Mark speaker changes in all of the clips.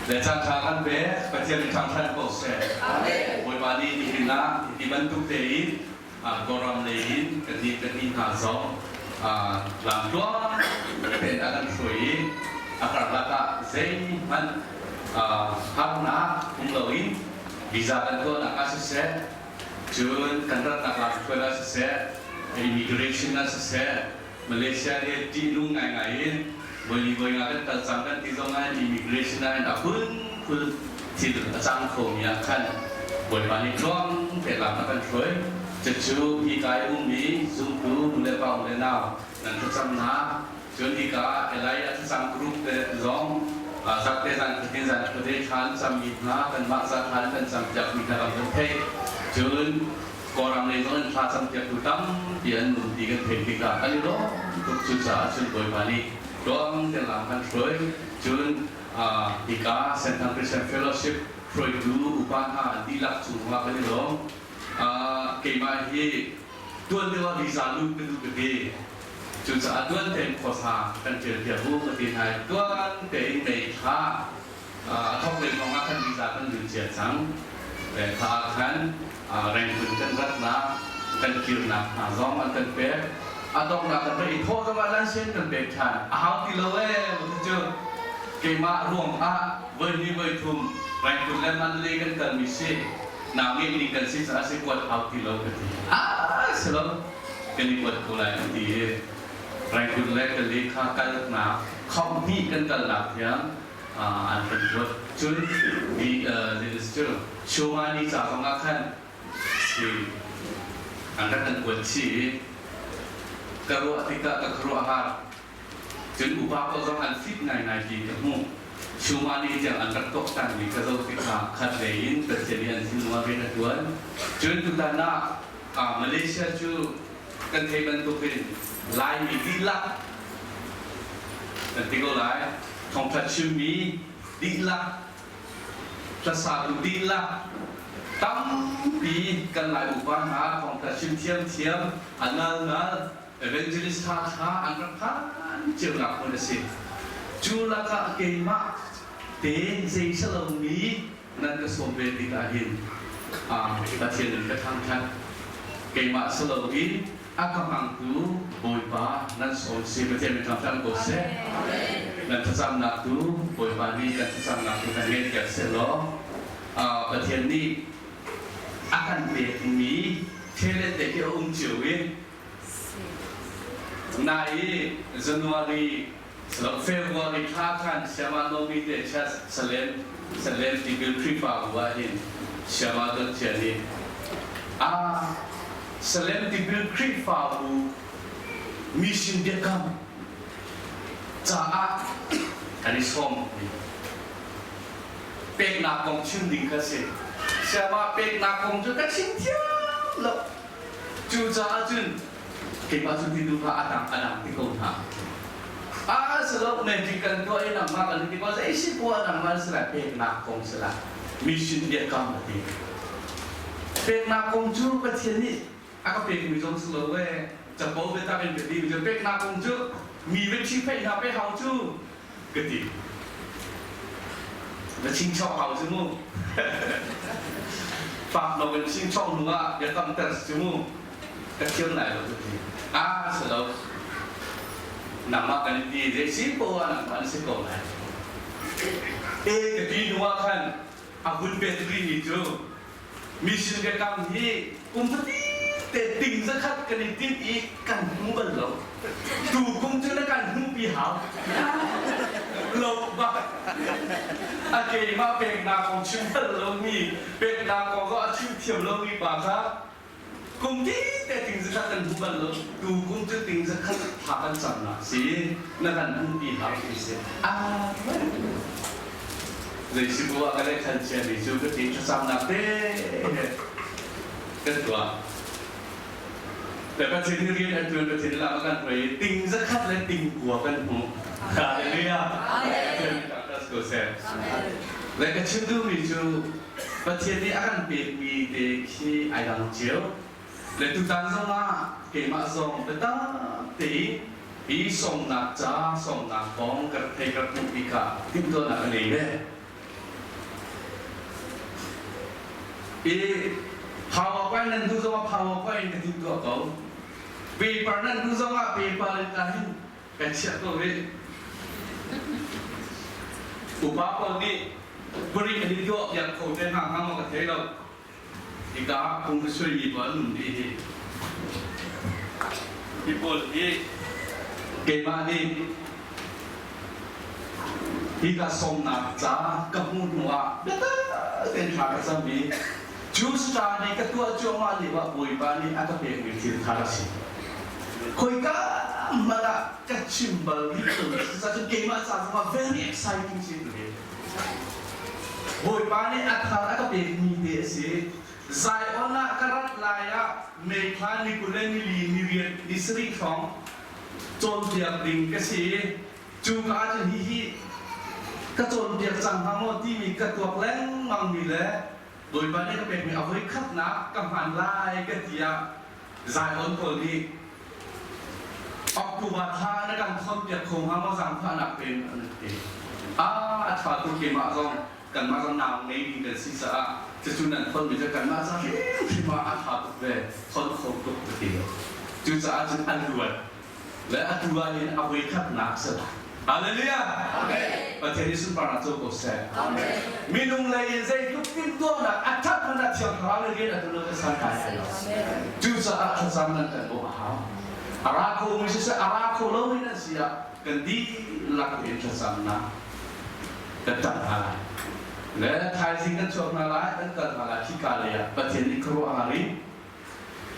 Speaker 1: Le caan ṭha kan pek, Pathian nih ṭhangṭhan ko seh. Bawipa nih nihin ah hi bantuk tein Kawlram lei in kannih pahnih hna zong lamtluang tein a kan hruai i a karlak ah zeihmanh harnak um loin visa kan tuahnak ah siseh, cun kan ratnak lamthluan ah siseh, immigration ah siseh, Malaysia hi ṭihnung ngaingai in voili voi nga kan kal cang kan ti zong ah immigration ah hin a phunphun thil a cang khomi ah khan Bawipa nih tluang te lam a kan hruai. Cucu hika i ummi zumtu nu le pa u le nau nan thlacamnak, cun hika Elijah thlacam group te zong zarhte zan khatin zan khuate thla an cammi hna kanmah za thla an kan campiakmi hna kan kan theih. Cun Kawlram lei zong in thla campiaktu tampi an um ti kan theih tikah kan i lawm tuk. Cucaah cun Bawipa nih tluang te lam kan hruai. Cun hika Senthang Christian Fellowship hruaitu upa hna an dihlak cungah kan i lawm. Keimah hi tuan deuh ah visa lut ka duh ka ti. Cucaah tuan tein khuasa kan ṭial piak u ka ti hna i tuan tein mei thla a thawk lei hrawng ah khan visa kan lut cia cang. Kha ah khan Rangoon kan ratnak kan kirnak hna zong an kan pek. A donghnak kan rak i thawh zong ah lansen kan pek ṭhan. A hau ti lo ee cu keimah ruang ah voi hnih voi thum Rangoon le Mandalay kan kalmi si nau ngeih ning kan si caah si kuat hau ti lo ka ti. Ah si lo kan i kuat ko lai an ti i Rangoon le Kali kha kalnak khom hnih kan kalnak tiang an kan kuat. Cun hi cu Shomani ca zong ah khan si an rak kan kuat chih i ka ruah tikah ka khuaruahhar. Cun upa pawl zong an fit ngaingai ti ka hmuh. Shumani tiang an rak tuaktanmi ka zoh tikah khat lei in Pathian nih an thinlung ah rian a ṭuan. Cun tutan ah Malaysia cu kan theih bantukin Laimi dihlak kan ti ko lai, thawngṭha chimmi dihlak, hlasatu dihlak, tampi kan Lai upa hna thawngṭha chim thiamthiam, a nalnal, evangelist ṭha ṭha an rak phan cionak hmun a si. Cu lakah keimah te zei lomi nan ka sawm ve tikah hin Pathian in ka thangṭhat. Keimah si loin a ka hmangtu Bawipa nan sawm si Pathian min thangṭhat ko seh. Nan thlacamnak tu Bawipa nih kan thlacamnak tu kan ngeihter seh law Pathian nih a kan pekmi talent te khi a um cio i nai January February thla khan Siama Nomi te Salem Salem tipil Khrihfabu ah hin Siama Dawt Cia nih a Salem tipil Khrihfabu mission biakam caah an i sawm. Peknak kong chim ding kha si. Siama peknak kong cu ka chim thiam lo. Cucaah cun keimah cu ti duh hlah a dang a dang ti ko hna. A si lo magic kan tuah i nangmah kan ti ko zei si poah nangmah si lai peknak kong si lai mission biakam a ti. Peknak kong cu Pathian nih a ka pekmi zong si lo ee capo biatak in ka ti mi cu peknak kong cu mi va ṭhihphaih hna pe hau cu ka ti. Na chingchok hau cu mu. Fak lo in chingchok hnu ah biakam ter si cu mu. Ka thiam lai lo ka ti. Ah si lo. Nangmah kan in ti zei si poah nangmah na si ko lai. E ka ti hnu ah khan a hun bet rihmi cu Mission biakam hi kum fatinte ting zakhat kan i tinh i kan hmu bal lo. Tu kum cu na kan hmuhpi hau. Lo bak. A keimah peknak kong chim bal lomi, peknak kong zong a chim thiam lomi pa kha kum tinte ting zakhat kan hmu bal lo. Tu kum cu ting zakhat tha kan camnak si na kan hmuhpi hau ti si. Ah, Zei si bu ah ka leh khan ciami cu ka ti thlacamnak te kan tuah. Le Pathian nih rian a ṭuan, Pathian nih lam a kan hruai i ting zakhat le ting kua kan hmuh. Hallelujah. Pathian nih thangṭhat ko seh. Le ka chim duhmi cu Pathian nih a kan pekmi te khi ai dang cio. Le tutan zong ah keimah zong biatak tein hi sawmnak ca sawmnak kong ka rak thei ka rak hmuh tikah timhtuahnak ka ngei ve. I PowerPoint nan duh zongah PowerPoint in ka timhtuah ko. Paper nan duh zongah paper in ka hin kan chiah ko rih. Upa pawl nih puri an i tuah piak kho te hna hnga maw ka thei lo. Hika ah phung ka suaimi pawl an um dih hi. Hi pawl hi keimah nih hika sawmnak ca ka hmuh hnu ah biatak tein thla ka cam i cu star nih ka tuah cuahmah lio ah Bawipa nih a ka pekmi thil thar a si. Khoika hmanh ah ka chim bal rih lo. Cucaah keimah ca zongah very exciting si tu hi. Bawipa nih a thar a ka pekmi te a si. Zion ah ka rat lai ah May thla ni 20 le ni li ni riat ni sarih hrawng cawnpiak ding ka si i cuka ah cun hihi ka cawnpiak cang hnga maw timi ka tuak lengmangmi le Bawipa nih ka pekmi a voi khatnak ka hman lai ka ti ah Zion pawl nih October thla na kan thawnpiak kho hnga maw zaangfahnak tein an ti. Ah, a ṭha tuk keimah zong kanmah zong nau ngei ding kan si caah cucu nan thawnmi cu kanmah ca hrimhrim ah a ṭha tuk ve thawn kho tuk ka ti. Cucaah cun an luat le atu ah hin a voi khatnak si lai. Hallelujah! Amen. Pathian nih sunparnak co ko seh. Amen. Minung lei in zeitluk timhtuahnak a ṭhat hmanh ah Thiang Thlarau le rian a ṭuan lo cu santlai lai lo. Cucaah thlacam nan kan bawmh a hau. A ra kho mi siseh, a ra kho lomi nan si ah kan dihlak in thlacamnak kan ṭap hna lai. Le thaizing kan chuak hna lai, kan kal hna lai khika lei ah Pathian nih khuaruah a ring.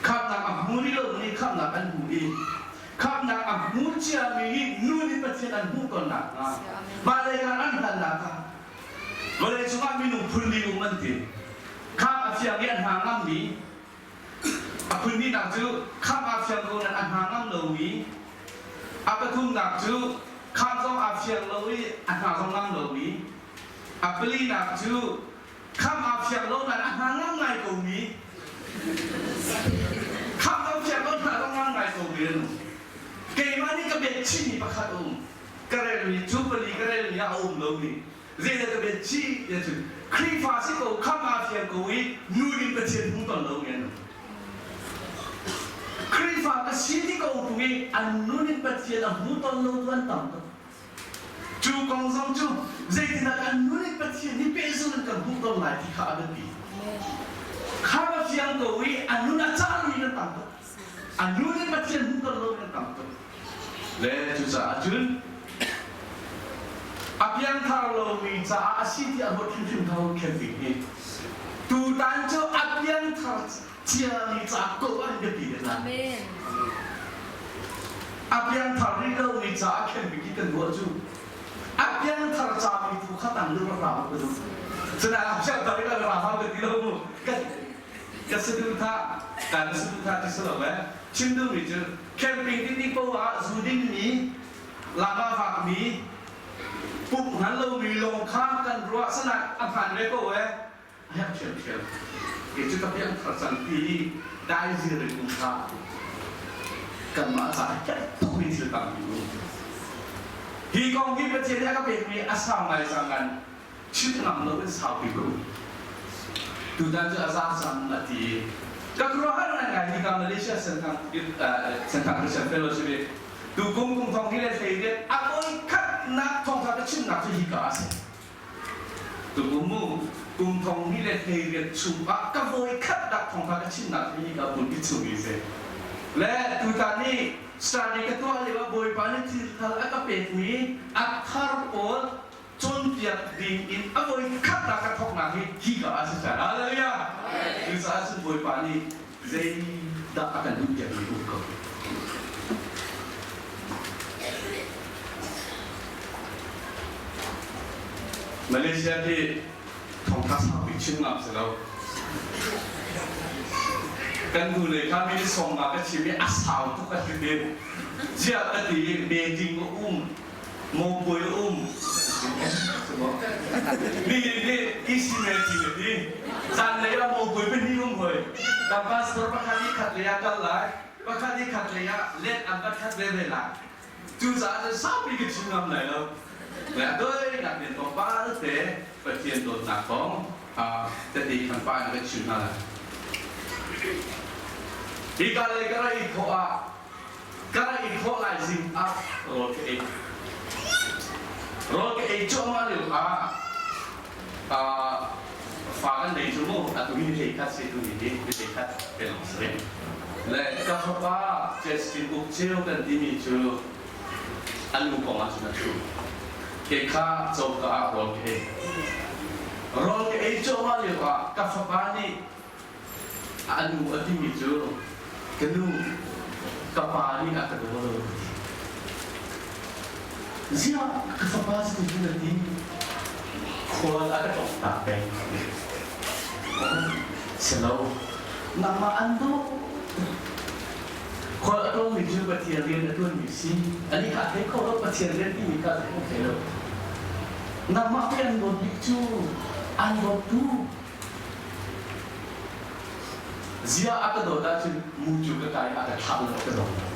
Speaker 1: Khamhnak a hmu rih lomi nih khamhnak an hmu i khamhnak a hmu ciami nih nu nih Pathian an hmuh tawn nakhnga mah lei ah an hlan nakhnga vawlei cungah minung phun li um an ti. Khamh a fiang i an hna ngammi a phun hnihnak cu khamh aa fiang ko nain a hna ngam lomi a pathumnak cu khamh zong aa fiang lo i a hna zong ngam lomi a palinak cu Khamh aa fiang lo nain a hna ngam ngai ko mi khamh lo fiang lo hna lo ngam ngai ko mi an um. Keimah nih ka bet chihmi pakhat a um. Ka relmi cu pali ka relmi ah a um lomi. Zeidah ka bet chih tiah cun Khrihfa si ko khamh aa fiang ko i nu nih Pathian hmu ton lomi an um. Khrihfa ka si ti ko tung i an nun in Pathian a hmu ton lo tu an tam tuk. Cu kong zong cu zeitindah kan nun in Pathian nih pehzulh in kan hmuh tawn lai ti kha a biapi. Kha va fiang ko i a nun a cahmi nan tam tuk. A nun in Pathian hmuh ton lo nan tam tuk. Le cucaah cun a piangthar lomi caah a si ti a ruat hrimhrim ko camping hi. Tutan cu a piangthar ciami ca ko an biapi deuh lai.
Speaker 2: Amen.
Speaker 1: A piangthar rih lomi caah khen bik i kan ruah cu a piangthar cami tu kha tang deuh rak ra ka duh. Cuna a piangthar rih lo ra hau ka ti lo mu. Ka ka saduhthah kan saduhthah ti si lo eh. Chim duhmi cu camping ti ti poah ah zu dingmi lama vakmi pumh hngal lomi lawng kha kan ruah sanah a hmaan ve ko eh. A herh ṭhiamṭhiam. Kei cu ka piangthar cang ti i daizir in um hlah. Kanmah caah herh tukmi thil tampi um. Hi kong hi Pathian nih a ka pekmi a sau ngai cang ngan chim ngam lo in saupi ka um. Tutan cu a za cang a ti i ka khuaruahhar ngaingai hi ka Malaysia Senthang Senthang Christian Fellowship i tukum kum thong hi le hlei riat a voi khatnak thawngtha ka chimnak cu hi ka a si. Tukum mu kum thong hnih le 18 chungah ka voi khatnak thawngtha ka chimnak hi ka pulpit chung i si. Le tutan i study ka tuah lio ah Bawipa nih thil thar a ka pekmi a thar pawl cawnpiak ding in a voi khatnak ka thawknak hi hi ka ah si cang. Hallelujah! Cucaah cun Bawipa nih zeidah a kan duhpiakmi um ko. Malaysia hi thongtha saupi chim ngam si lo. Kan hnu lei kha minute sawm nga ka chim i a sau tuk a ti te. Ziah ka ti i meeting a um, mopuai a um. Nihin hi isi meeting a ti. Zanlei ah mopuai pahnih um hoi. Kan pastor pakhat i khat lei ah kal lai, pakhat i khat lei ah let an va khat ve ve lai. Cucaah cun saupi ka chim ngam lai lo. Le a doinak men tlawmpal te Pathian dawtnak kong. Tehte khan pa in kan chim hna lai. Hika lei ka ra i thawh ah ka ra i thawh lai zing ah rawl ka ei. Rawl ka ei cuahmah lio ah fa kan nei cu mu atu hi hlei khat si tu hi hlei khat te lawng si le ka fapa Justin Uk Ceu kan timi cu an nu kong ah cun a thu ke kha coka ah rawl ka ei rawl ka ei cuahmah lio ah ka fapa nih a nu a timi cu ka nu ka pa nih a ka daw lo ziah ka fapa cu ti na ti khual a ka tlawng tak peng silo nangmah an daw khual a tlawngmi cu Pathian rian a ṭuanmi si ani kha thei kho lo Pathian rian timi kha thei kho thei lo nangmah pe an dawt bik cu an dawttu Zia a ka dawt ahcun mucu ka kai a ka thlah lo ka dawt lo.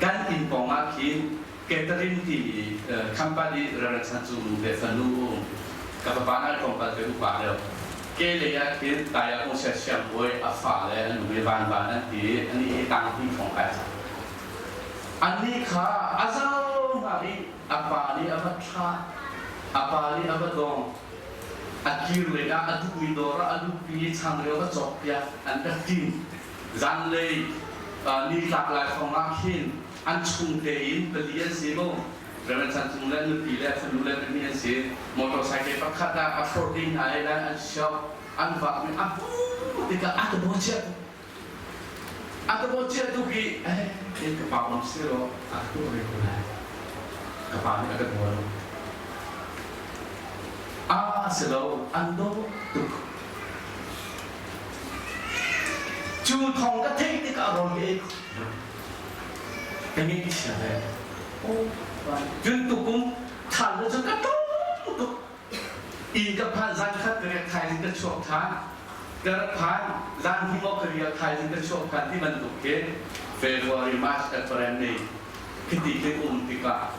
Speaker 1: Kan inn pawng ah khin Catherine timi company Reverend Chan Cung nu le fanu um ka fapa na tlawmpal te upa deuh. Ke lei ah khin Taya Kung Sia Siang Bawi a fa le an nu i van van an ti ani hi tang hnih thong kai cang. Annih kha a zau hna i a pa nih a va thlah a pa nih a va dong A kir lei ah a duhmi dawr ah a luhpi i changreu va cawkpiak an rak tim. Zanlei nitlak lai hrawng ah khin an chungte in pali an si mu. Reverend Chan Cung le nupi le fanu le pahnih an si. Motorcycle pakhat ah a phorh ding hna i an shop an vak mi a hmuh tikah a ka daw chia tuk. A ka daw chia tuk i eh ka pa um si law a ka tuah ve ko lai. Ka pa nih a ka daw lo. A si lo, an dawt tuk. Cu thawng ka theih tikah rawl ka ei kho lo. Ka ngaihchia ve. Cun tukum than le cun ka tum tuk. Inn ka phan zan khat ka riak thaizing ka chuak than. Ka rak phan zan hnih maw ka riak thaizing ka chuak than ti bantuk khi February, March, April, May khiti khi um tikah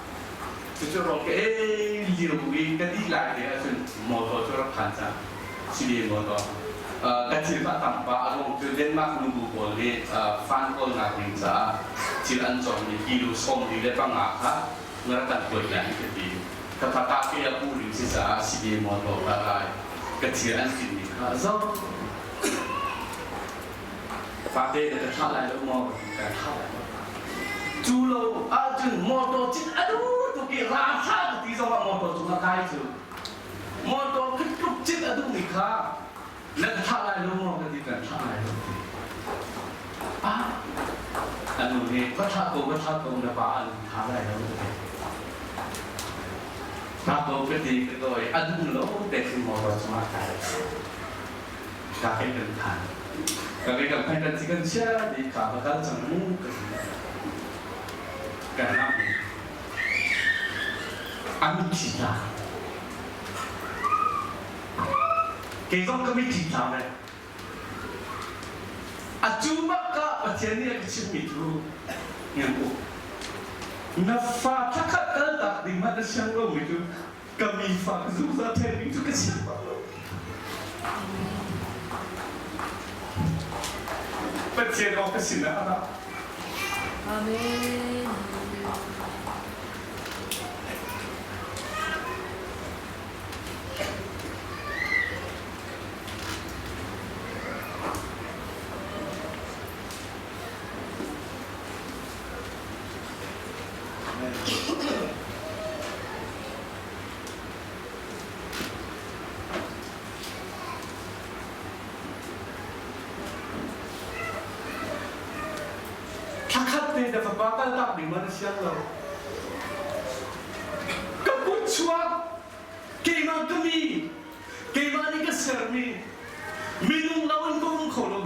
Speaker 1: cucu rawk ka ei lio i ka dih lai te ahcun motor cu rak phan cang CBA motor ka thil kha tam pa a ruang cu Denmark nubu pawl nih fan kawlnak ding caah thil an cawkmi kilo 45 kha na rak kan kuat lai ka ti ka ka ke a pu ding si caah CBA motor ka lai ka thil an tinmi kha zo Fate na ka thlah lai lo maw? Ka thlah lai lo. Cu lo ahcun motor cit a duh tuk i ra thlah ka ti zong ah motor cung ah kai cu. Motor khi tluk cit a duhmi kha na ka thlah lai lo maw ka ti kan thlah lai lo ti. Ah, anu nih va thlah ko va thlah ko na pa an thlah lai lo ka ti. Thlah ko ka ti ka dawi a duh lo te khi motor cung ah kai. Ka kai kan phan. Ka kai kan phan kan ci kan chia di ka va kal cang mu ka ti. Kan lam an thi ta. Kei zong ka mit thi ta ve. A cu bak ka Pathian nih a ka chimmi cu ngan u. Na fa thakhat kal tak ding hmanh na siang lo mi cu ka mi fa ka zungzal theng ding cu ka siang bak lo. Pathian aw ka sinah a ra.
Speaker 2: Amen.
Speaker 1: Thlakhat te na fapa kaltak ding man siang lo. Ka kut chuak keimah ka mi keimah nih ka sermi minung lo in ka um kho lo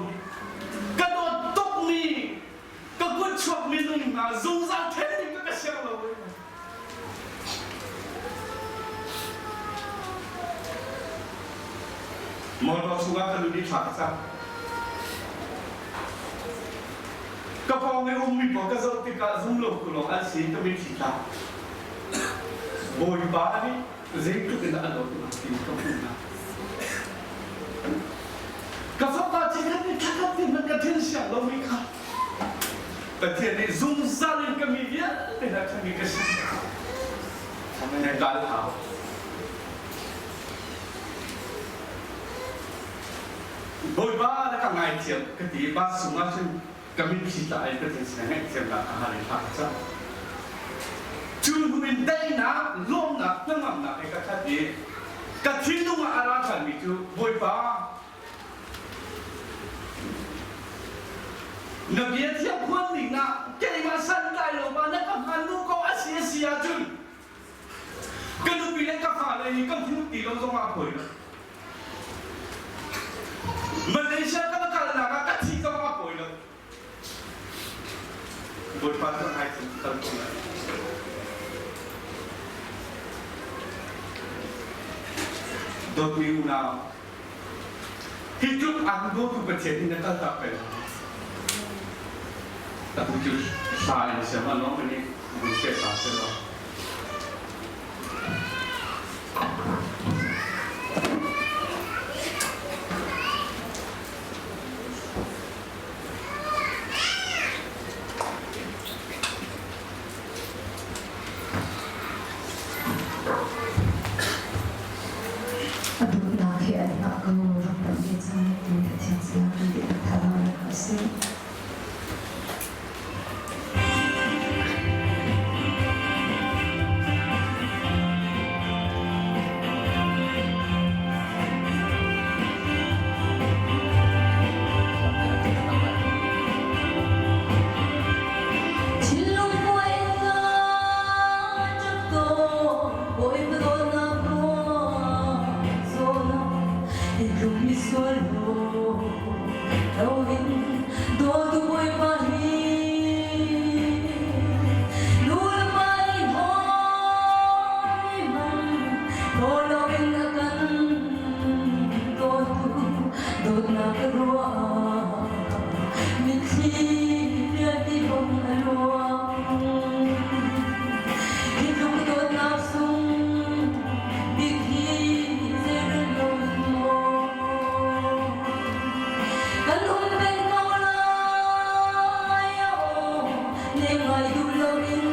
Speaker 1: ka dawt tukmi ka kut chuak minung hna zungzal then ding ka ka siang lo. Motor chungah ka lut i thla ka cam. Ka pawng i ummi pawl ka zoh tikah zum lo tu lawng an si ka mitthli tla. Bawipa nih zeitluk in dah a dawt ti ka hmuh hna. Ka fapa cikhat nih thlakhat te hmanh ka thil siang lomi kha Pathian nih zungzal in ka mi vialte hna khan ka si. Na kal hau. Bawipa na ka ngaithiam ka ti bas sung ah cun ka mitthli tla in Pathian sinah ngaihthiamnak ka hal i thla ka cam. Cu hnu in daihnak, lawmnak, hnangamnak he ka khat i ka thinlung ah a ra ṭhanmi cu Bawipa na bia thiang phuan ning ah keimah santlai lo pa na ka hman duh ko a si a si ahcun ka nupi le ka fale hi ka hmuh ti lo zong ah poi lo. Malaysia ka va kalnak ah ka thi zong ah pawi lo. Bawipa cu ngai cu kal ko lai. Dawtmi unau, hi tluk an dawtu Pathian hi na kal tak peng. Atu cu hla in siam an lawng ini vun se sa se lo.
Speaker 2: A duhnak he an hngah ko rak panh ve cang ti Pathian sinah kan biaknak thazaang la hna sih. Thinlung buai nga ṭap tawn, Bawipa dawtnak ruang zawn ah, i tluk misual loin dawtu Bawipa hi nu le pa nih hawi man thaw loin a kan dawtu dawtnak ruah mitthli vialte bang a luang hi tluk dawtnak sung bik hi zeirel loin maw Kan um peng ko lai aw nem ngai duh loin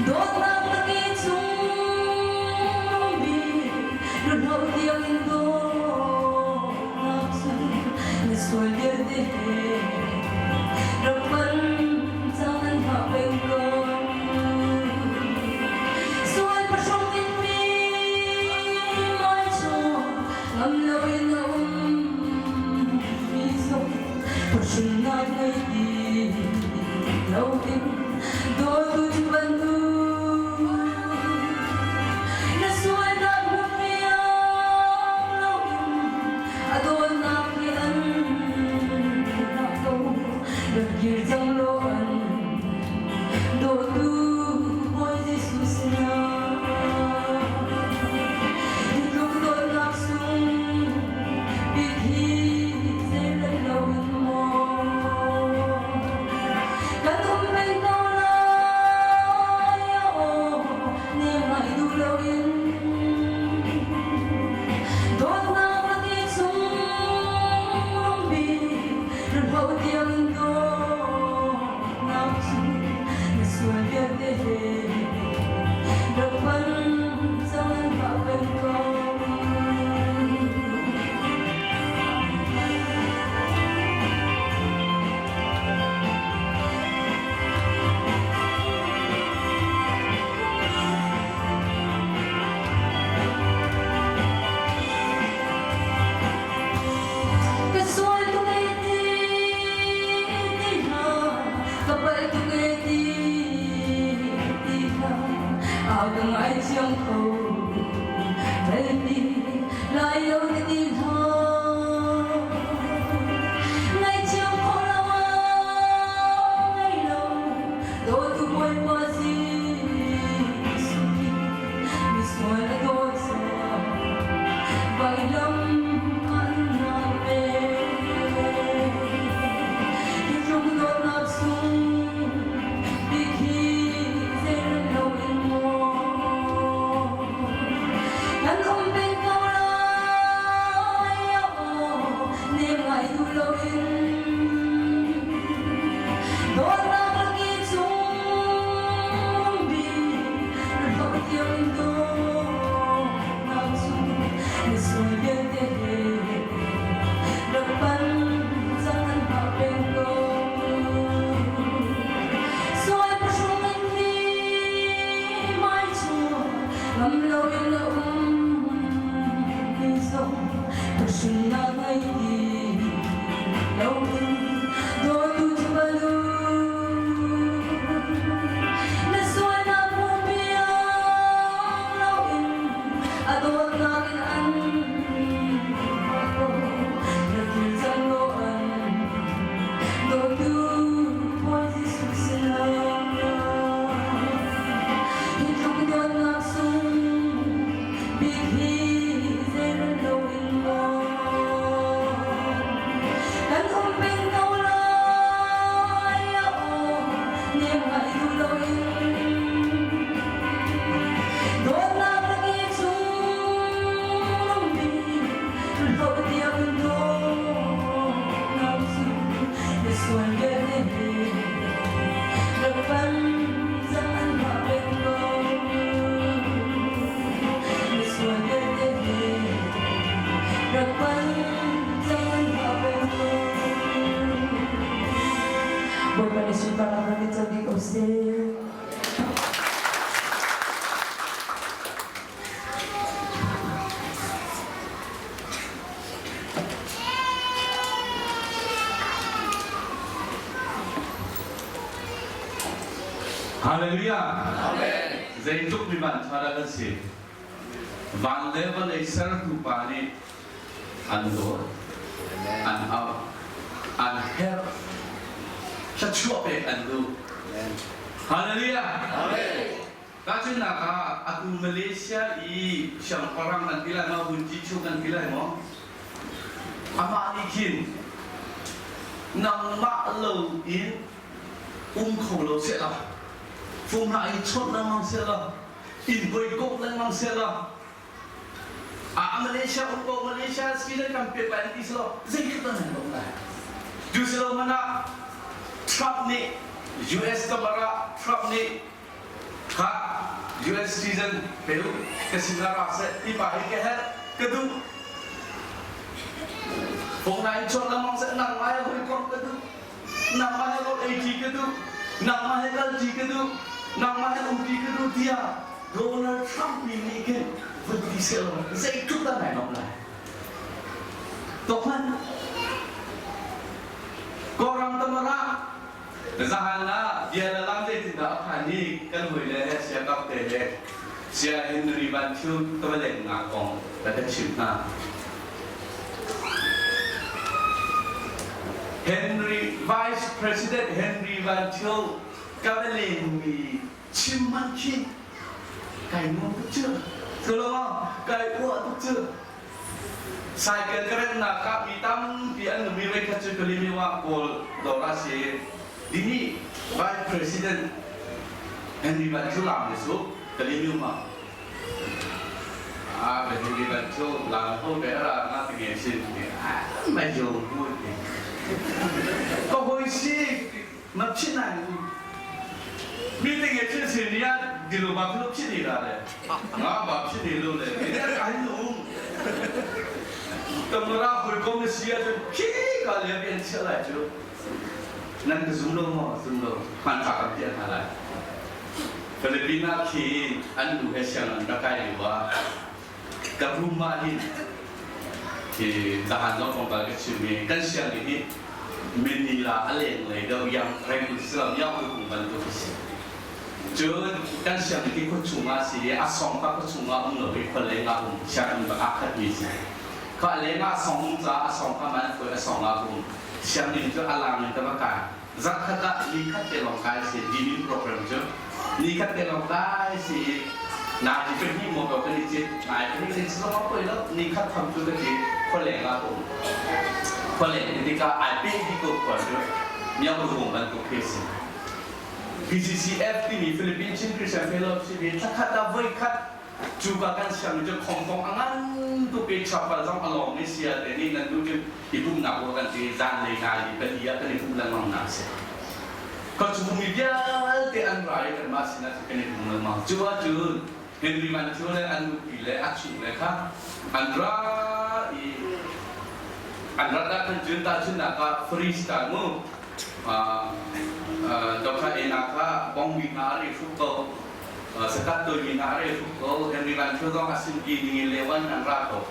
Speaker 2: dawtnak na ke chung bik ruhlo tiang in dawtnak cun na sual vialte he rak pan cang nan hngah peng ko. Sual pahrang in mi mai chung ngam loin a um mi zong phuhrunnak ngei ti lo ding dawtu cu bantuk na sualnak hmuhpiak loin a dawtnak hi an hngah ko rak kir cang law an dawtu Bawi Jesuh sinah hi tluk dawtnak sung bik hi zeirel loin maw kan um peng ko lai aw nem ngai duh loin dawtnak na ti chung bik rihlo tiang in dawtnak cu na sual vialte he rak pan cang an hngah peng ko. Ka sual tuk e ti ti hlah, ka palh tuk e ti ti hlah, a ka ngaithiam kho bal ti lai lo na ti hlah. Ngaithiam kho lo ah ngei lo, dawtu Bawipa Jesuh nih misual a dawt caah vailam an nak pek. Hi tluk dawtnak sung bik hi zeirel loin maw kan um peng ko lai. Ngam loin a um mi zong ka hrinnak ngei ti loin dawtu cu balu. Na sualnak hmuh piak loin a dawtnak in an ko. Na kir cang law an dawtu Bawi Jesuh sinah. Hi tluk dawtnak sung bik hi zeirel loin maw kan um peng ko lai a aw nem ngai duh loin dawtnak na nge chung mi hloh tiang in dawtnak cu na sual vialte he rak pan cang an hngah peng ko. Na sual vialte he rak pan cang an hngah peng ko. Bawipa nih sunparnak rak in co dih ko seh.
Speaker 1: Hallelujah. Zeitluk mi van ṭha dah kan si. Van le vawlei sertu pa nih an dawt, an auh, an herh, thluachuah pek an duh. Hallelujah. Tahchunhnak ah, atu Malaysia i siangpahrang kan ti lai maw, vunci chung kan ti lai maw? Amah nih khin nangmah lo in um kho lo sehla, fung hna in chawnh lengmang sehla, in hawikomh lengmang sehla, a Malaysia um ko Malaysia si nan kan pek lai an ti selaw zeitluk dah nan lawmh lai? Tu silo hmanh ah Trump nih US tamara Trump nih Kha US citizen pe u ka sin ah ra seh ti pa hi ka herh ka duh. Phone in chawt lengmang seh nangmah he hawikomh ka duh. Nangmah he rawl ei ṭi ka duh. Nangmah he kal ṭi ka duh. Nangmah he um ṭi ka duh tiah Donald Trump nih nih khin vun ti seh law zeitluk dah nai nuamh lai. Tawk hmanh. Kawlram tamara Zahan ah bia le lam zeitindah a phan i kan hawile he sia kap te he sia Henry Van Thio tawalengnak kong ka kan chimh hna. Henry Vice President Henry Van Thio ka va lengmi chim hmanh khi kai nuam tuk cu. Cu kai uah tuk cu. Cycle ka rennak ah mi tampi an um i voikhat cu Kalimiwa Kawl dawr ah si dini Vice President Henry Van Thio lam ni su Kalimiwa ah Henry Van Thio lam ho be ra nga ti nge sin ti mai jo mu ti ko hoi si ma chin ai meeting e chin sin ya dilu ba philo chin ni ra le nga ba chin ni lo le ni ka hin um tamra hoi kom na sia cun khi ka le bi an chia lai cu nan ka zum lo maw zum lo hman thlak kan piah hna lai Filipina khi an nu he siang an rak kai lio ah ka room ah hin khi zahan zong kong ka chim i kan sianginn hi Manila a leng lei deuh yang reng silam yang kung bantuk a si Cun kan sianginn hi khuachung ah a si i a song kha khuachung ah um lo i khua leng ah um sianginn bak aa khatmi a si. Khua leng ah a song um caah a song kha man a song ah um. Sianginn cu a lang in ka va kai. Zarhkhat ah ni khat te lawng kai a si dinin program cu. Ni khat te lawng kai a si i nai pahnih maw ko kan i cit. Nai pahnih kan i cit zong a poi lo. Ni khat tham cu ka ti khua leng ah ka um. Khua leng in tikah ai pe dih ko khua cu. Miang rung bantuk khi a si. PCCF timi Philippine Chin Christian Fellowship hi thlakhat ah voikhat cuka kan sianginn cu khongkong a ngan tuk i chapel zong a lawng i sia te nih nan duh cun i pumhnak ruah kan ti zanlei nai i pali ah kan i pumh lengmang nak a si. Ka chung mi vialte an ra i kanmah sinah cun kan i pum lengmang. Cu ahcun Henry Van Thio le an nupi le a chung le kha an ra i an rat ah khan cun tahchunhnak ah Freestyle mu Dr. Ena kha bongbi hna an i hruk ko. Sakat tuimi hna a rel tuk ko. Henry Van Thio zong a sinpi dingin le wan an ra ko.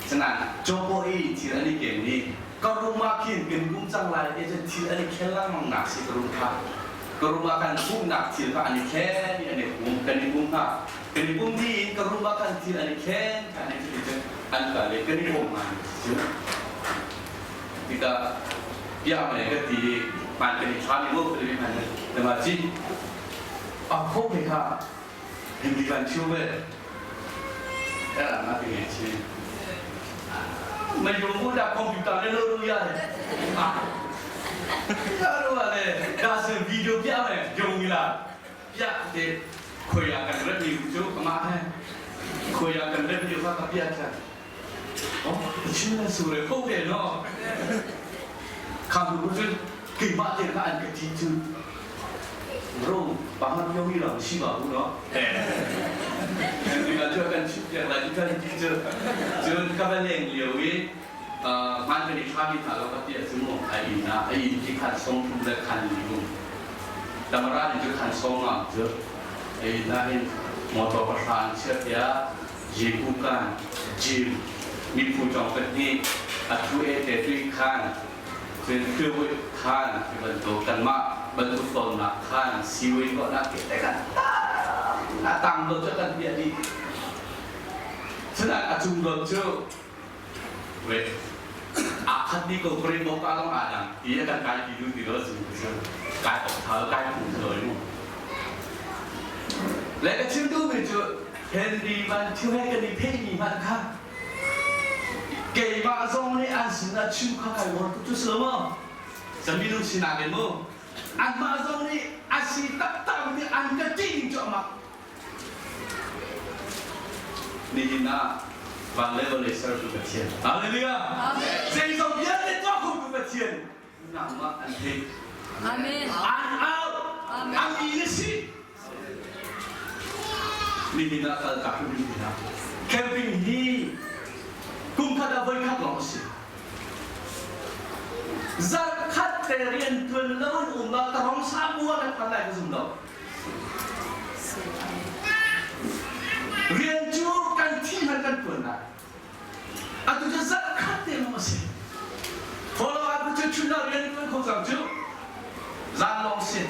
Speaker 1: Sanan Jopo i thil an i ken ni ka room ah khin kan um cang lai te cun thil an i khel lengmang nak si ka room kha. Ka room ah kan umnak thil kha an i khen i an i um kan i um hna. Kan i um dih in ka room ah khan thil an i khen kha an i thil cun an kal i kan i um ngai cu. Tikah bia mei ka ti i hman kan i thla mi mo ka ti hman na ma ci a kho ke kha Hindi kan chiu ve era na ti nge chi ma yung mu da computer le lo ru ya le ah ya ru le da se video bia me yung la bia te khoya kan rat ni chu ama he khoya kan rat ni fa ka bia cha oh chin la su le ko ke no kham ku chu keimah te kha an ka ti cu ro pangat yo mi lo si ba bu no ti kan chu kan chim piak lai ti kan ti cu cun ka va leng lio i hman kan i thla mi hna lo ka ti cu mu a in na a in ki khan song thum le khan li um tamara ni cu khan song nga cu a in na hin motor ka hran chia tia Jeku kan jim mi phu chong ka ni a thu e te tui khan Cun Phiwit khan ti bantuk kanmah bantuk tawnnak khan siwin kawhnak ke te kan a tang dot cu kan piah dih. Cunak a cung dot cu wait a khat ni ko pre mo ka long a dang ti a kan kai ti du ti lo cu cu kai ok thal kai phu loi mu. Le ka chim duhmi cu Henry Van Thio he kan i theihmi hmanh kha Keimah zong nih an sinah chim kha kai uar tuk cu si lo maw? Minung sinak in mu. Anmah zong nih a si taktak nih an ka ṭih ning cu a mak. Nihin ah van le vawlei sertu Pathian. Hallelujah. Zeizong vialte tuah khotu Pathian nangmah an theih.
Speaker 2: Amen.
Speaker 1: An au.
Speaker 2: Amen.
Speaker 1: An mi na si. Nihin ah kal ka hrim hna. Camping hi kum khat ah voi khat lawng a si. Zarh khat te rian tuan lo in um la tarong sa bu ah kan phan lai ka zum lo. Rian cu kan thi hman kan tuan lai. Atu cu zarh khat te lawng a si. Follow up cu chun ah rian tuan kho cang cu. Zan lawng si.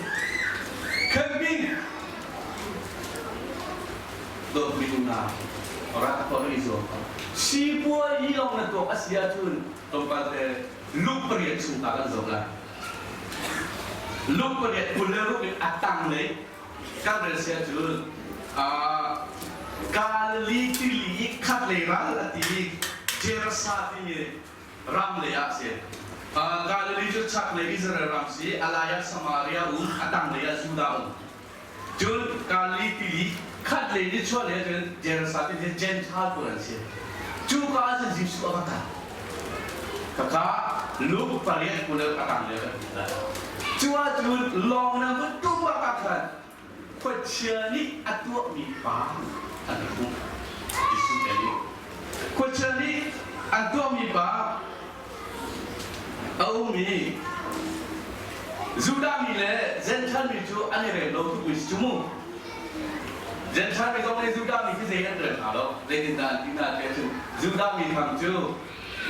Speaker 1: Camping dawtmi unau rak tuah i zuam ko. Sipuai hi lawng na tuak a si ahcun tlawmpal te luk pariat chung ta kan zoh lai. Luk pariat 26 in a tanglei kan rel si ahcun Galilee tili khatlei ral a ti Gerasa timi ram lei ah a si. Galilee cu chaklei Israel ram si, a lai ah Samaria um, a tanglei ah Judah um. Cun Galilee tili khatlei ni chuahlei ah cun Gerasa timi Gentile pawl an si. Cuka ah cun Jesuh a va kal. Khakha Luke pariat kul a tang lio kan hmuh lai. Cu ahcun lawng na vun tum bak ah khan khuachia nih a tuahmi pa an rak hmuh. Jesuh te nih khuachia nih an tuahmi pa a um i Judah mi le Gentile mi cu an i rem lo tuk mi si cu mu. Gentile mi zong nih Judah mi khi zei an rel hna lo. Zeitindah an ti hna ti ahcun Judah mi tham cu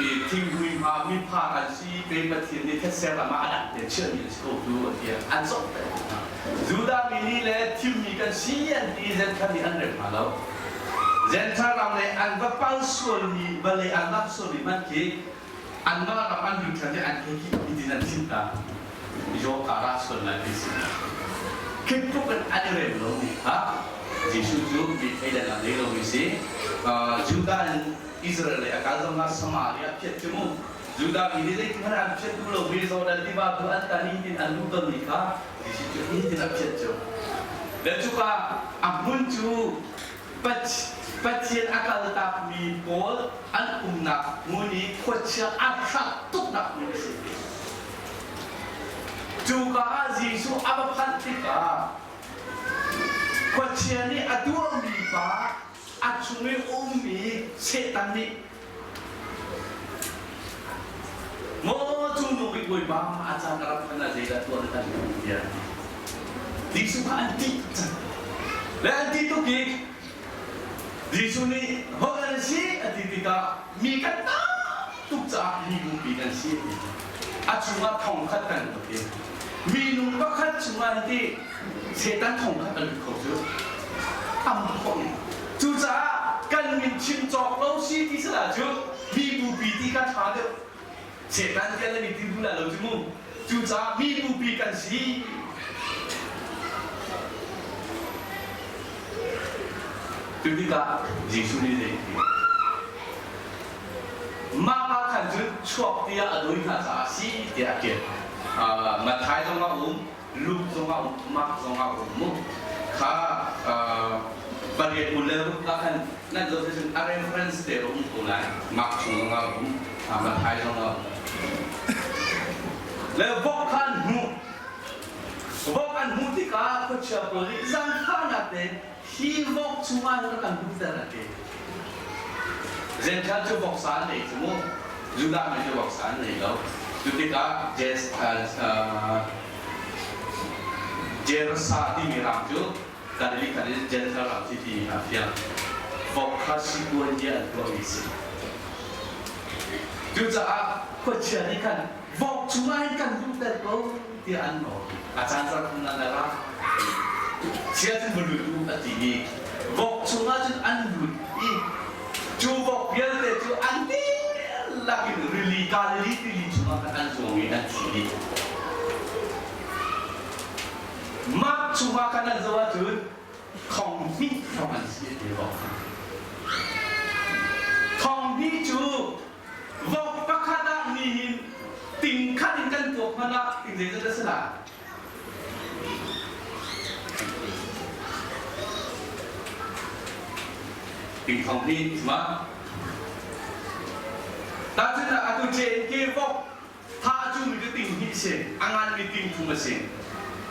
Speaker 1: i thinghmui hma mipha an si pe Pathian nih thetse ram ah a dang te chiahmi an si ko tu an ti an zawh te hna. Judah mi nih le thimmi kan si an ti Gentile nih an rem hna lo. Gentile ram le an va pal sualmi vale an lam sualmi hmanh khi anmah ram an lut ṭhan i an ke ki tin an thim ta. Yo ka ra sual lai ti si. Khi tluk in an i rem lomi kha Jesuh cu mi thleidan a ngei lomi si. Judah in Israel lei a kal zongah Samaria phiat cu mu. Judah mi nih zeiti hmanh an phiat duh lomi Jordan tiva tu an tan i tin an luh tawnmi kha Jesuh cu hi tin a phiat cu. Le cuka a hmun cu Pathian a kaltakmi pawl an umnak hmun i khuachia a hrat tuknak hmun a si. Cuka ah Jesuh a va phanh tikah khuachia nih a tuahmi pa a chung i a ummi Satan nih Maw cung nung bik Bawipa a caan a rak phanh ah zeidah tuah na kan duh tiah Jesuh kha an ṭih cang. Le an ti tuk i Jesuh nih holh an si a ti tikah mi kan tam tuk caah mi bupi kan si a ti. A chungah thong khat kan lut i minung pakhat chungah hi ti Satan thong khat a lut kho cu tam khawh ni. Cucaah kan min chim cawk lo si ti sala cu mi bupi ti kha ṭha deuh. Satan tial le mi ti duh lo cu mu. Cucaah mi bupi kan si. Cu tikah Jesuh nih zei ti? Mah pa khan cun chuak tiah a dawi hna caah a si tiah a ṭial. Matthai zong a um, Luke zong a um, Mark zong a um mu. Kha pariat 26 ah khan nan zoh cun a reference te a um ko lai. Mark chung zong a um, Matthai zong a um. Le vok kha an hmuh. Vok an hmuh tikah khuachia pawl nih zangfahnak tein hi vok chungah hin rak kan hmuhter a ti. Gentile cu voksa an ei cu mu. Judah mi cu voksa an ei lo. Cu tikah Jerasa timi ram cu Galilee khan in Gentile ram si ti a fiang. Vok kha sipuan bia an tuahmi si. Cucaah khuachia nih khan vok chungah hin kan luhter ko tiah an nawl. A caan zarh nan ra. Chia cun va lut u a ti i vok chungah cun an lut i cu vok vialte cu an dihlak in rili Galilee tili chungah khan an zuang i an thi dih. Mah chungah khan an zoh ahcun thong hnih hrawng an si a ti vok. Thong hnih cu vok pakhat ah nihin ting khat in kan tuak hmanh ah ting zeizat a si lai? Ting thong hnih ma? Tahchunhnak atu JNK vok tha a cumi cu ting hnih si, a nganmi ting thum a si.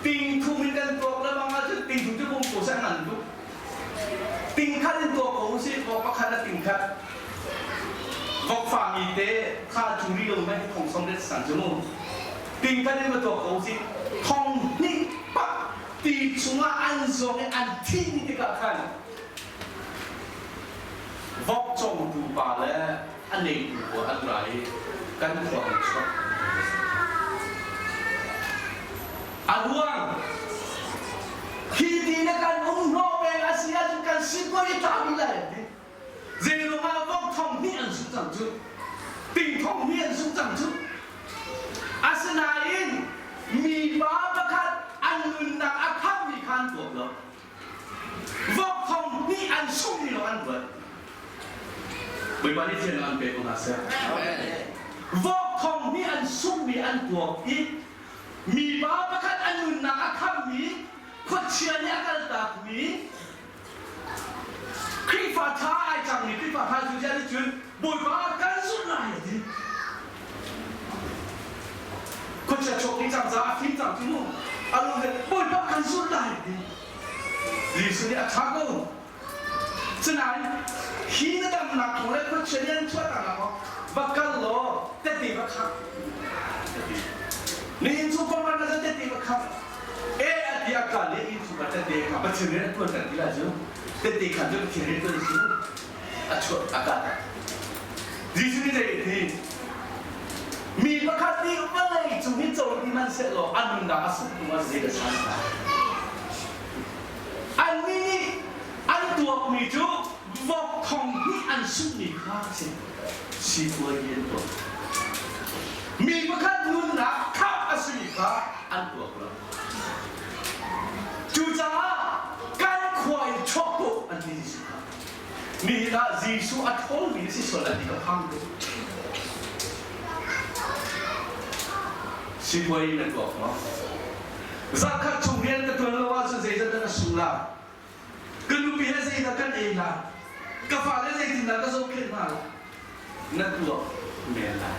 Speaker 1: Ting thum in kan tuak lengmang ahcun ting thum cu bung ko seh a ngan tuk. Ting khat in tuak ko usih, vok pakhat a ting khat. Vok fami te kha cu ri lo meh thong som let sang cu mu. Ting khat in va tuak ko usih, thong hnih pak ti chungah an zawng i an thi ni tikah khan vok congtu pa le a neitu pawl an ra i kan khua an chuak. A ruang hi ti na kan um hnawh peng a si ahcun kan sipuai i tla lai an ti. Zeilung ah vok thong hnih an sung cang cu. Ting thong hnih an sung cang cu. Asinain mipa pakhat an nunnak a khammi kha an tuak lo. Vok thong hnih an sungmi lawng an ruat. Bawipa nih thiannak an pe ko hna seh. Vok thong hnih an sungmi an tuak i mipa pakhat a nunnak a khammi khuachia nih a kaltakmi Khrihfa ṭha ai cangmi Khrihfa ṭha cu nih cun Bawipa kan zulh lai a ti. Khuachia chuak ding cang caah a fim cang cu mu. A lung nih Bawipa kan zulh lai a ti. Jesuh nih a ṭha ko. Sinain hi na damnak thawng le khuachia nih an chuahter nak maw va kal law tete va khang a ti. Nihin cu kong ran na tete va khang. E a ti a kal i inn chungah tete kha Pathian rian a ṭuan kan ti lai cu tete kha cu Pathian rian ṭuan cu a chuah a kal. Jesuh nih zei a ti? Mi pakhat nih vawlei cung hi co ti hmanhsehlaw a nunnak a sungh hnu ah zei a san lai? Annih nih an tuakmi cu vok thong hnih an sunghmi kha a si. Sipuai an tuah. Mi pakhat nunnak khamh a simi kha an tuak lo. Cucaah kan khua in chuak tuah an ti Jesuh kha. Nihin ah Jesuh a ṭhawlmi na si sual lai ti ka phang tuk. Sipuai na tuak maw? Zarhkhat chung rian ka ṭuan lo ahcun zeizat dah ka sung lai? Ka nupi he zeidah kan ei lai? Ka fale zeitindah ka zohkhenh hna lai? Na tuak men lai.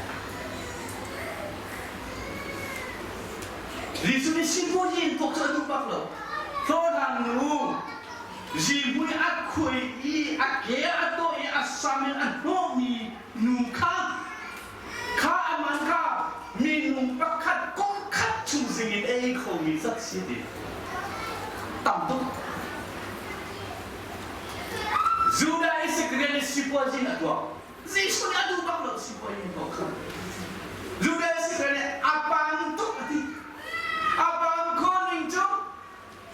Speaker 1: Jesuh nih sipuai in tuak cu a duh bak lo. Hlawhhlang nu zihmui a khuai i a ke a tawh i a sam in a hnawhmi nu kha Kha a man kha minung pakhat kum khat chung zing in ei khomi zat si ti. Tam tuk. Judah Isakriot nih sipuazi a tuah. Jesuh nih a duh bak lo sipuazi tuah kha. Judah Isakriot nih a pang tuk a ti. A pang khawh ning cu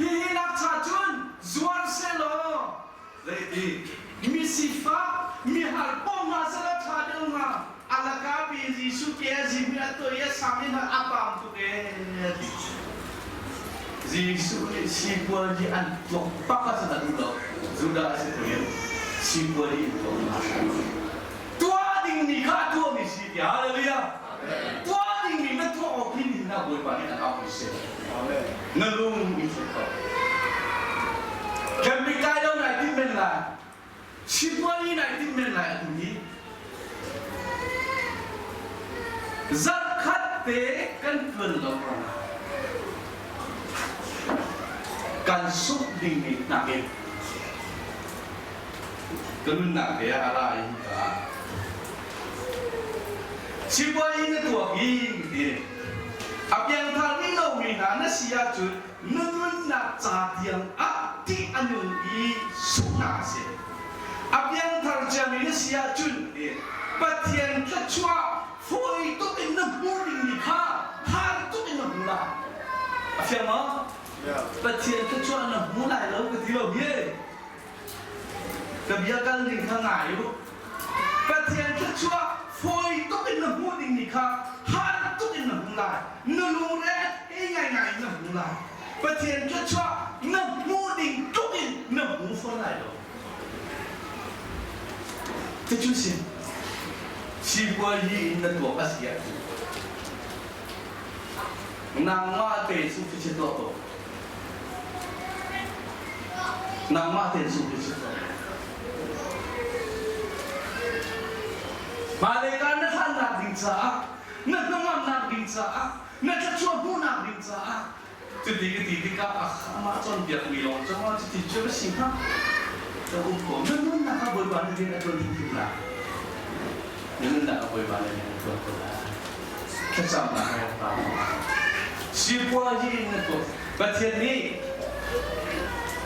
Speaker 1: hihi nak cha cun zuar selaw zeiti misifak mihar pom hna selaw ṭha deuh hnga. A laka pi Jesuh ke a zim i a toi a sang i a pang tuk ee ti. Jesuh nih sipuazi an tlok bak ahcun a duh lo. Judah a si tuin sipuazi in tuah hna. Tuah dingmi kha a tuahmi si ti. Hallelujah. Tuah dingmi na tuah awk hin hin na Bawipa nih an auhmi si. Na lung i thlet ko. Camping kai lo nai timh men lai. Sipuazi nai timh men lai atu hi. Zarhkhat te kan tuan lo ruangah kan sungh dingmi nakin ka nunnak he a ra i ka sipuazi na tuak i ti a piangthar rih lomi hna na si ahcun na nunnak ca tiang ah ṭih a nung i sunghnak a si. A piangthar ciami na si ahcun Pathian thluachuah fawi tuk in na hmuh dingmi kha har tuk in na hmu lai. A fiang maw? Pathian thluachuah na hmu lai lo ka ti lo hi. Ka bia kal ning kha ngai u. Pathian thluachuah fawi tuk in na hmuh dingmi kha har tuk in na hmu lai. Na lungre ei ngaingai in na hmu lai. Pathian thluachuah na hmuh ding tluk in na hmu fawn lai lo. Cucu si sipuazi in na tuak a si ahcun nangmah te cu khi tuah ko. Nangmah te cu khi tuah. Hmailei kaan na hlannak ding caah, na hnangamnak ding caah, na thluachuah hmuhnak ding caah cuti ka ti tikah amah cawnpiakmi lawng cungah cuti cu a si hnga ka um ko. Na nunnak ah Bawipa nih rian a ṭuan hrimhrim lai. Na nunnak ah Bawipa nih rian a ṭuan ko lai. Thlacamnak he pa. Sipuazi in na tuah. Pathian nih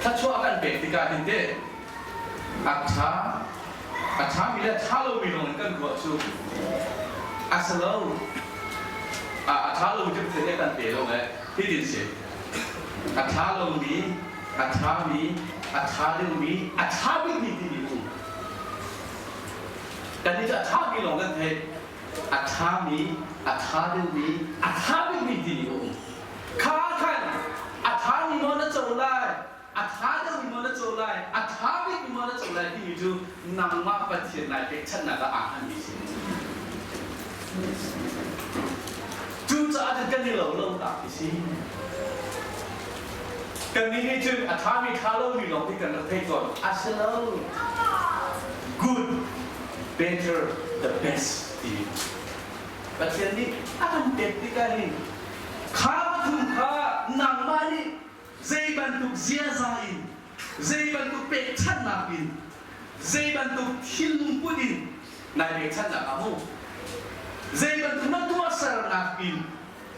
Speaker 1: thluachuah kan pek tikah hin teh a ṭha a ṭhami le a ṭha lomi lawng in kan ruah cu a si lo. A ṭha lomi cu Pathian nih a kan pe lo le hitin si. A ṭha lomi, a ṭhami, a ṭha deuhmi, a ṭha bikmi timi um. Kannih cu a ṭhami lawng kan theih. A ṭhami, a ṭha deuhmi, a ṭha bikmi timi a um. Kha khan a ṭhami maw na co lai, a ṭha deuhmi maw na co lai, a ṭha bikmi maw na co lai timi cu nangmah Pathian nai pekchanhnak ah aa hngatmi si. Cucaah cun kan i lo lo tak ti si. Kannih nih cun a ṭhami ṭha lomi lawng ti kan rak thei tawn. A si lo. Good, better, the best ti. Pathian nih a kan pek tikah hin kha pathum kha nangmah nih zei bantuk ziaza in, zei bantuk pekchanhnak in, zei bantuk thinlungput in nai pekchanhnak a hmu. Zei bantuk na tuahsernak in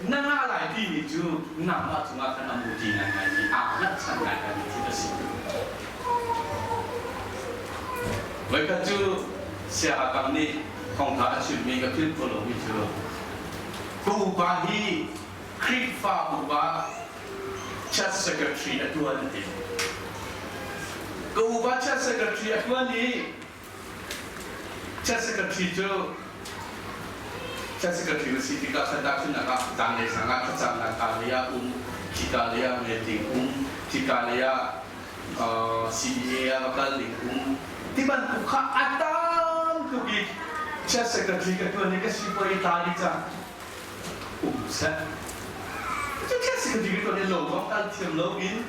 Speaker 1: na ngah lai timi cu nangmah cungah khan a muti ngaingaimi aa hngatchan ngaingaimi thil a si. Voikhat cu siangakam nih thawngtha a chimmi ka philh khawh lomi cu ka upa hi Khrihfabu ah church secretary a tuan a ti. Ka upa church secretary a tuan i church secretary cu church secretary na si tikah khan cun ah zanlei sang ah thlacamnak ka lei ah um, khika lei ah meeting um, khika lei ah CBA ah va kal ding um ti bantuk kha a tam tuk i church secretary ka tuan i ka si poi ta dih cang. Um seh. Cu thil si ka ti ko ne lo zong kal thiam lo in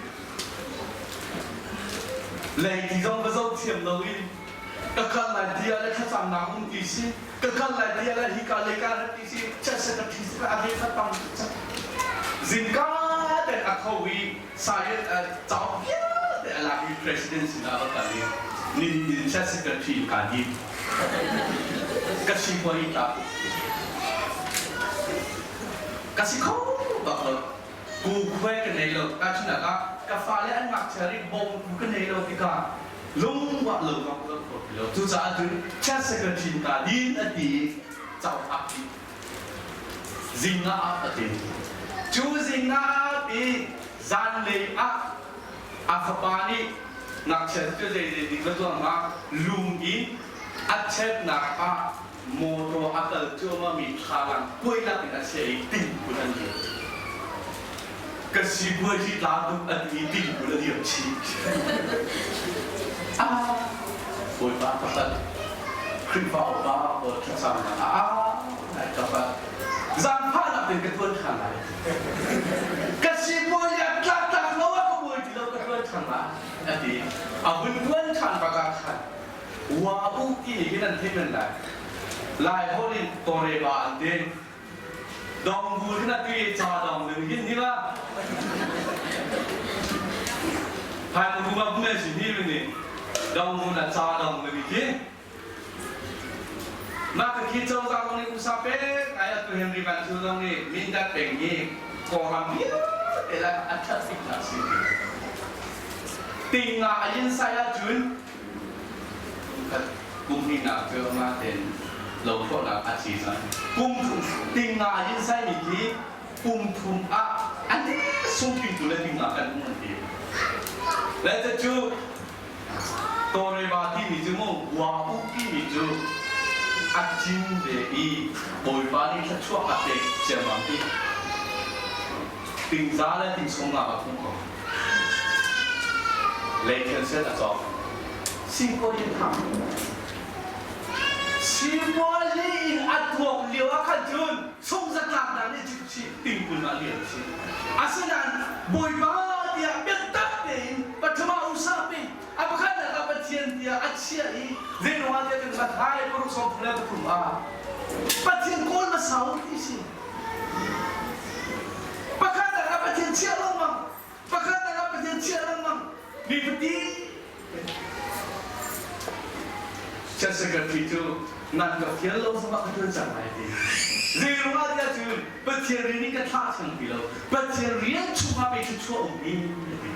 Speaker 1: lei ti zong va zoh thiam lo in ka kal lai ti ah le thlacamnak um ti si ka kal lai ti ah le hika lei ka rat ti si chet ka thi si a ve kha tang zingka ten a tho i sayet cauk vialte a lak i president sinah va kal i nihin chet secretary ka di ka si huai ta ka si kho bak lo ku khuai ka nei lo ka chunak ah ka fale an ngakchia ri bawm ku ka nei lo tikah. Lungwah lo zong ka kho ti lo. Cucaah cun church secretary ka din a ti i cauk ap ti. Zing ah ap a ti. Cu zing ah ap i zanlei ah a fapa nih ngakchia cu zei zei ding va tuah hnga lung in a chetnak ah motor a kal cuahmahmi thlalang kuai lak in a chia i tingkul an liam. Ka sipuai hi tla tuk a ti i tingkul a liam chih. Ah, Bawipa ka Khrihfa upa pawl thlacamnak ah ah nai ka pat. Zaangfahnak tein ka tuan ṭhan lai. Ka sipuai a tlak tlak lo ah ka buai ti lo ka tuan ṭhan lai a ti. A hun tuan ṭhan bak ah khan Wa u ti nih hin an theih men lai. Lai holh in tawreba an ti. Dongbu hin a ti ca dong ning hin hi la. Hai mu ma bu si hi ni. Dongbu na ca dong ning hi. Mah ka khi cozah zong nih usa pek ai atu Henry Van Thio zong nih Mindat peng hi Kawlram vialte la a that bik nak si. Ting nga a yin sai ahcun kum hnihnak cu amah tein lo khawhnak a ci cang. Kum thum ting nga a yin saimi khi kum thum ah an sung pingtu le ting nga kan hmuh an ti. Le cu Tawreba timi cu mu wa u timi cu a cin ve i Bawipa nih thluachuah a pek ciammam ti. Tingza le tingsung nga a phung ko. Leithel set a cawk. Sipuazi thang. Sipuazi in a tuak lio ah khan cun sungzatlaknak nih cip tingkun ah lian si. Asinain Bawipa tiah biatak tein pathum ah usa pe a pakhatnak ah Pathian tiah a chiah i zeiruangah tiah kan Matthai paruk 33 ah Pathian kawl hmasa u ti si. Pakhatnak ah Pathian chiah lengmang. Pakhatnak ah Pathian chiah lengmang. Mi pati Church secretary cu nan ka fial lo zongah ka tuan cang lai ti. Zeiruangah tiah cun Pathian rian in ka thlah cang ti lo. Pathian rian chungah pei thluachuah um hi ti.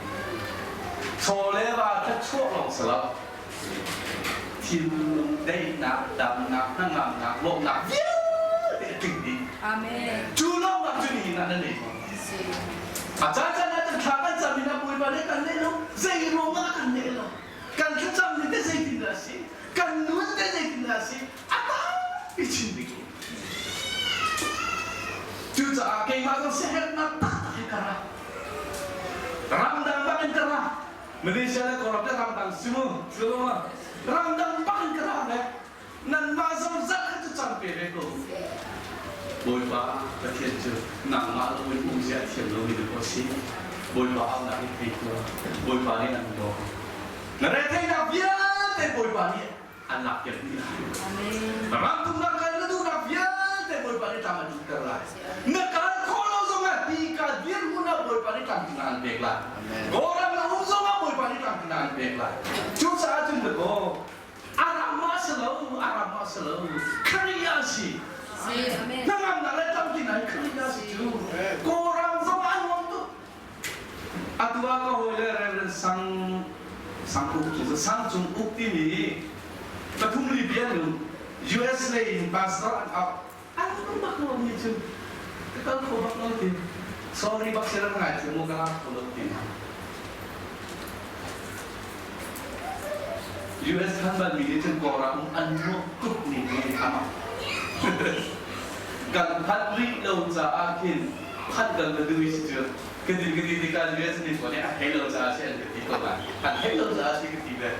Speaker 1: Chaw le va thluachuah lawng si lo. Thinlung daihnak, damnak, hnangamnak, lawmhnak vialte a tling dih.
Speaker 2: Amen.
Speaker 1: Cu lawmhnak cu nihin ah na nei ko. A caan caan ah kan thla kan cam in a Bawipa nih kan leh lo. Zei ruangah kan leh lo. Kan thlacam ni te zeitin dah a si? Kan nun te zeitin dah a si? A tampi chim ding. Cucaah keimah zong siaherhnak taktak he ka ra. Ramdang bak in ka ra. Malaysia le Kawlram te ramdang si mu ramdang bak in ka ra le nanmah zong zat kha cu cang pe ve ko Bawipa Pathian cu nangmah lo in um zia thiam lomi na ko si Bawipa aunak in thei tuah Bawipa nih an daw na retheihnak vialte Bawipa nih an lak piak dih lai ramthumnak kal na duhnak vialte Bawipa nih tlam an tlunter lai na kal khawh lo zongah ti ka dirhmun ah Bawipa nih tlamtling an pek lai Kawlram na um zongah Bawipa nih tlamtling an pek lai cucaah cun dakaw aram ah si lo aram ah si lo Khrih ah si hnangamnak le tlamtling an Khrih ah si cu Kawlram zong an nuam tuk Atu ah ka hawile Reverend Sang Sang Uk cu Sang Cung Uk timi pathum li bia nu US lei in pastor an auh. An um bak lo mi cu ka kal kho bak lo ti. Sorry bak si rak ngai cu mu ka lak kho lo ti. US khan bal mi nih cun Kawlram um an nuam tuk ning hi amah. Kan phanh rih lo caah khin phanh kan va duh i si cu ka ti ka ti tikah US nih pawl nih a thei lo caah si an ka ti ko lai. An theih lo caah si ka ti ve.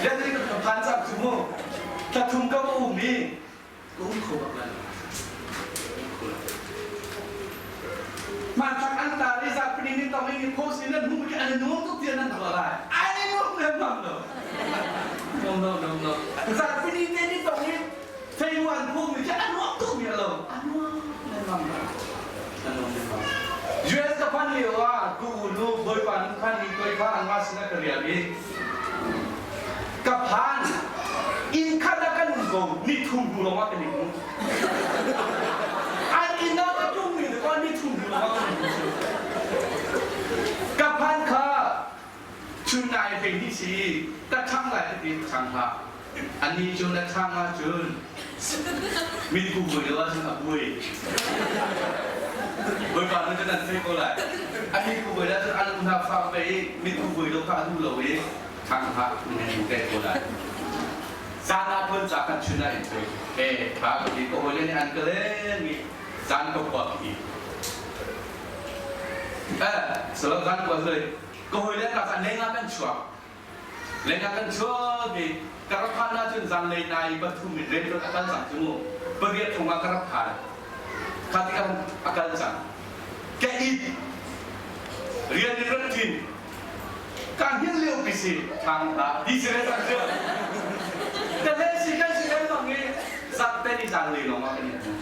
Speaker 1: Let ka phan cang cu mu. Thla thum ka va um i ka um kho bak lai lo. Hmanthlak an tar i zarhpini ni tong i post in nan hmuh i an i nuam tuk tiah nan ruah lai. An i nuam lengmang lo. No, no, no, no. Zarhpini te ni tong i Facebook an phungmi khi a nuam tuk mi a lo. A nuam lengmang lo. A nuam lengmang. US ka phan lio ah ku nu Bawipa nu khan ni toi kha an mah sinah ka rial i ka phan inn khat ah kan um ko ni thum hnu lawng ah kan i hmu. An inn ah ka tlung mi ko ni thum hnu lawng ah kan i hmu. Ka phan kha Chun nai hei ni si ka chang lai ka ti ka chang hlah. Ani cu na chang ahcun mitku vui lo ahcun a vui. Bawipa nu cu nan theih ko lai. A mitku vui ahcun an hna fak ve i mitku vui lo kha a duh lo i chang hlah nan theih ko lai. Zan ah tuan ca kan chun ah in pui. E tha ka ti ka hawile nih an ka leng i zan ka khua khi. Eh, salo zan kua zui. Ka hawile ka kha leng ah kan chuak. Leng ah kan chuak i ka rak phan ahcun zanlei nai pathum in rian a kal cang cu mu. Pariat thong ah ka rak phan. Kha tikah a kal cang. Ka it. Rian in rat thin. Ka hngilh lio pi si thang hlah. Ti si le cang cu. Ka le si kan si lengmang i zarhte ni zanlei lawng ah kan i hmu.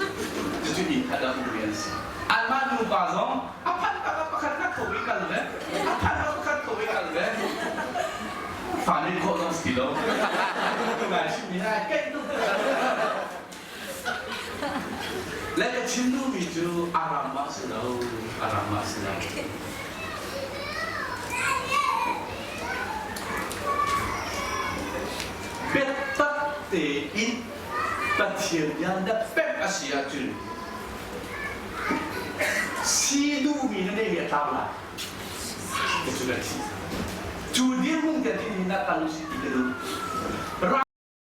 Speaker 1: Cucu inn khat ah um an si. Anmah nupa zong a phanh bak ah pakhat khat kho i kal ve. A phanh bak pakhat kho i kal ve. Fa nih khawh zong si ti lo. Ngai chimmi ai keih tuk. Le ka chim duhmi cu a ram ah si lo, a ram ah si lo. Biatak tein Pathian bia na pek a si ahcun si duhmi na neihmi a tlau lai. Cu na thi. Cu dirhmun te tin hin na kal u si ti ka duh. Ram